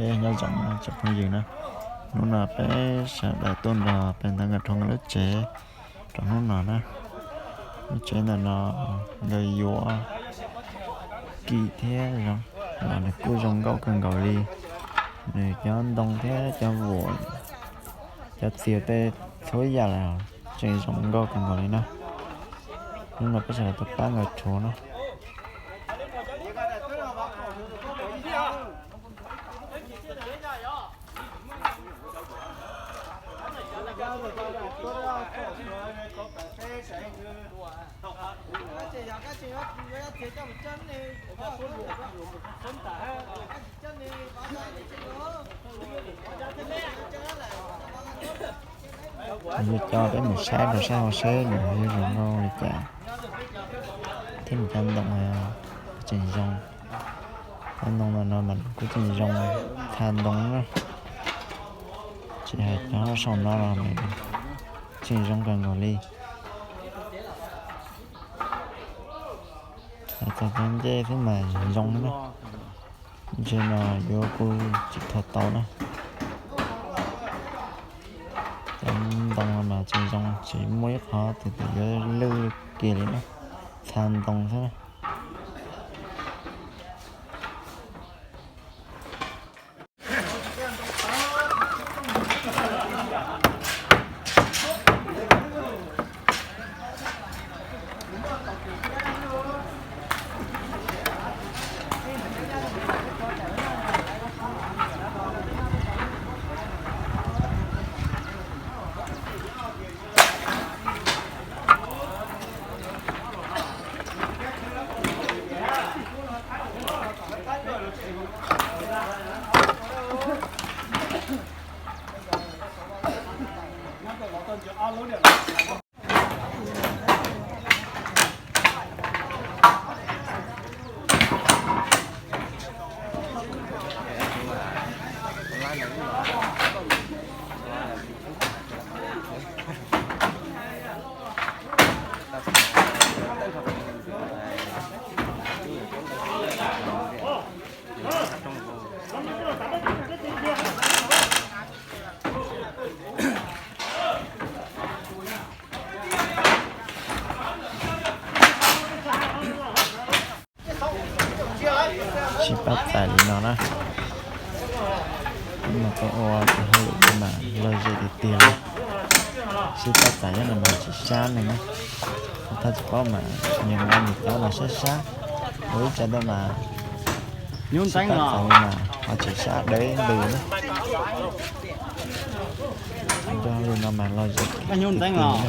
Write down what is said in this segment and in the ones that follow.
Nyob zoo tsoom phooj ywg na, hnub no peb sawv daws tuaj nrog peb ntawv nkawd rau nkawd lub tsev rau hnub no na. Lub tsev ntawm no nkawd yuav kim thiab zoo, los nws kuj zoo nkauj kawg nkaus li. Nws cov ntoo thiab cov vuam, cov txiag tej txhua yam los tseem zoo nkauj kawg nkaus li na. Hnub no peb sawv daws tuaj pab nkawd rhuav na. Yog coj peb mus saib rau sab hauv seb nws yuav zoo nkauj li cas, thiab nws cov ntoo tseem zoo. Cov ntoo no mas kuj tseem zoo txha ntoo na, tsis hais cov saum no los tseem zoo kawg nkaus li. Hais txog cov ncej xwb mas zoo na, ntshe no yuav kuj tsis txhob tau na. Cov ntoo mas tseem zoo, tsis muaj ib qho twg yuav lwj kiag li na, txha ntoo xwb na. Sib pab txais li no na, no tuaj ua tus hauj lwm no mas lom zem tiag tiag li. Sib pab txais nyob no mas tsis sab li na, thaj tsis paub mas nyias ua nyias cov los sab sab, ua ib tsa tuaj mas sib pab txais li mas ho tsis sab dawb ntws na. Tus hauj lwm no mas lom zem tiag tiag li.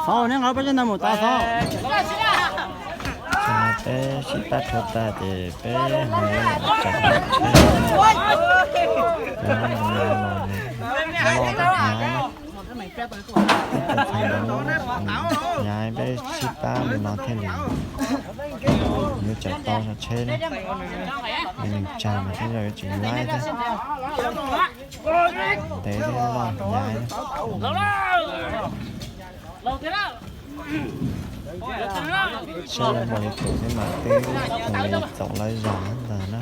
Xov, neb nqa peb cov ntawd mus tau xov. Peb sib pab rhuav tag ces peb mus tsam tsheb. Los ntawd hnyav, hnyav peb sib pab mus no thiaj li yuav tsam tau tsheb na. Nws tsam mas thiaj li yuav tsis laib thiab. Ntev thiab loj hnyav. Sab npaum li tus xwb mas twb txaus li txaus lawv zos ntag na.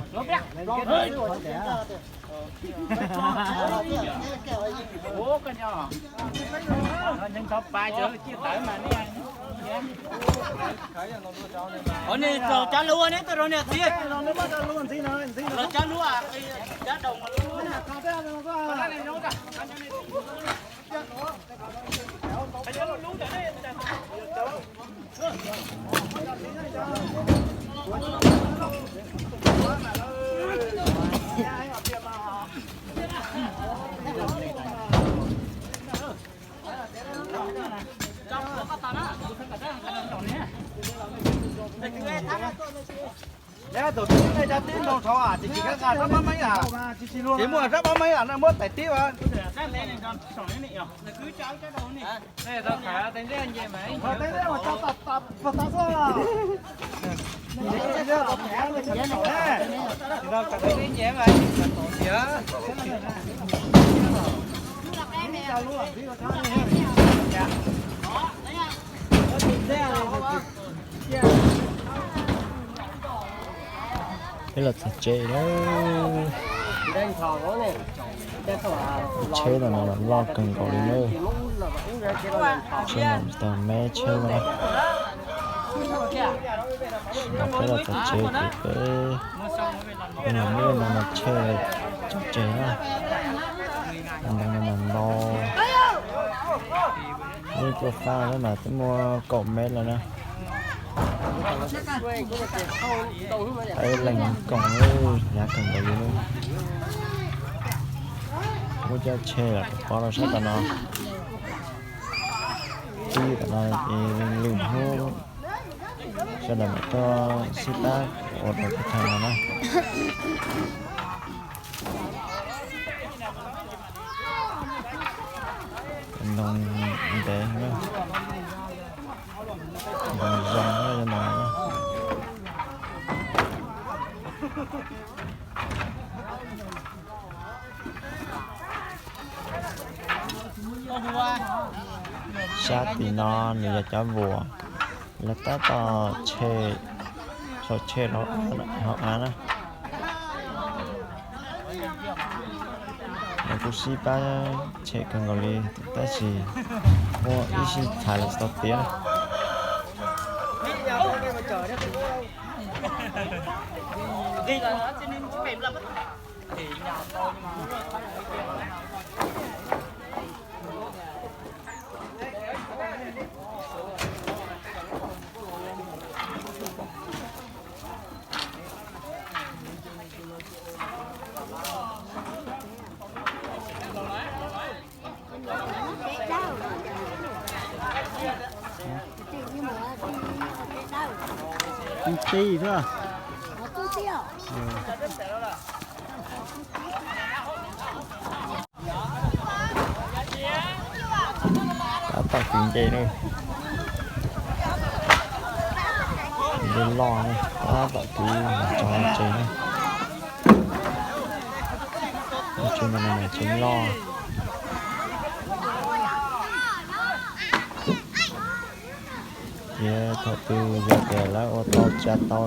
Ua nej txaus cov lus ua nej tuaj rau niam txiv. Txaus cov lus, cov doos. Neb tus tib neeg cov tib nroo thaud tsis tsis kab nqa rab pab meej a, tsis muaj rab pab meej a, nej muab tais tib a. Peb los txog tsev lawm. Tsheb no mas loj kawg nkaus li na. Tsheb no tsis tau me tsheb no. Peb los txog tsev ces peb, peb los muab no mas tsheb coj tsev na. Ntoo no mas ntau. Yeej tuaj fab lawm mas twb muaj kaum mev lawm na. Peb leeg koom, hnyav kawg nkaus li na. Muab cov tshe los rau pov rau sab tom no. Tib tom no ces lwm hnub sawv daws mam tuaj sib pab ua rau teb chaws no na. Ntoo ntev na, ntoo zoo na, ntoo na. Sab tim no nws yog cov vuas, lawv tab tom tshe, sau tshe hauv av na. Lawv kuj sib pab tshem kawg nkaus li, tab sis muaj ib sij txhais lawv tsis tau tiav na. Ntxim xwb. Tab tom kwv nce na. Nce loj na, tab tom kwv tso tsev na. Tsev no mas tsev loj. Ces thaum twg yog tias lawv ua tau tsa tau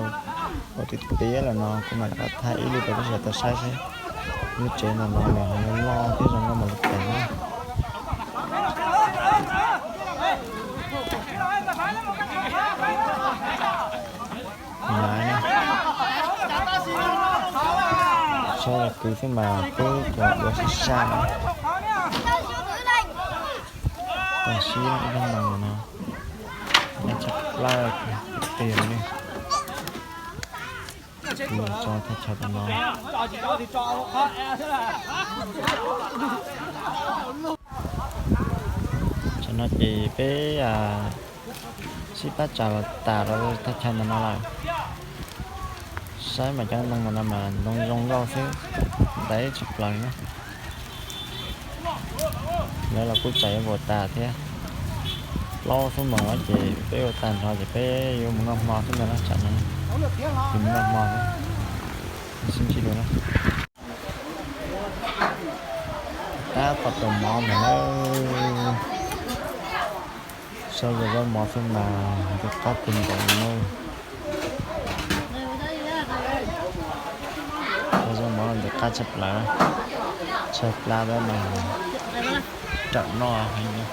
ua tiav tiav lawm no kuv mam rov qab thaij ib lub rau peb sawv daws tau saib seb lub tsev no no nws ho loj thiab zoo nkauj npaum li cas na. Mas sawv daws kwv xwb mas peb cov ua sib sab na. Tam sim ib lub ntoo no nyab tshaj plaws tiag tiag li. Kuv tso thaj chaw tom no. Tam no ces peb sib pab tsa los tas rau thaj chaw ntawm no lawm. Saib mas cov ntoo ntawm no mas ntoo zoo nkauj xwb, ntaiv tshaj plaws na. Lawv los kuj tsa yuav npaum tas thiab. Plaub xuab moos ces peb ua tag nrho ces peb yuav mus noj hmo xwb ntag na, tsam no ces mus noj hmo xwb. Sib ntsib dua na. Tab tom rau mov ntag na. Saib zaub mov xwb mas ntxim qab kawg nkaus li na. Saib zaub mov ntxim qab tshaj plaws, tshaib plab tab mas rawm noj heev li.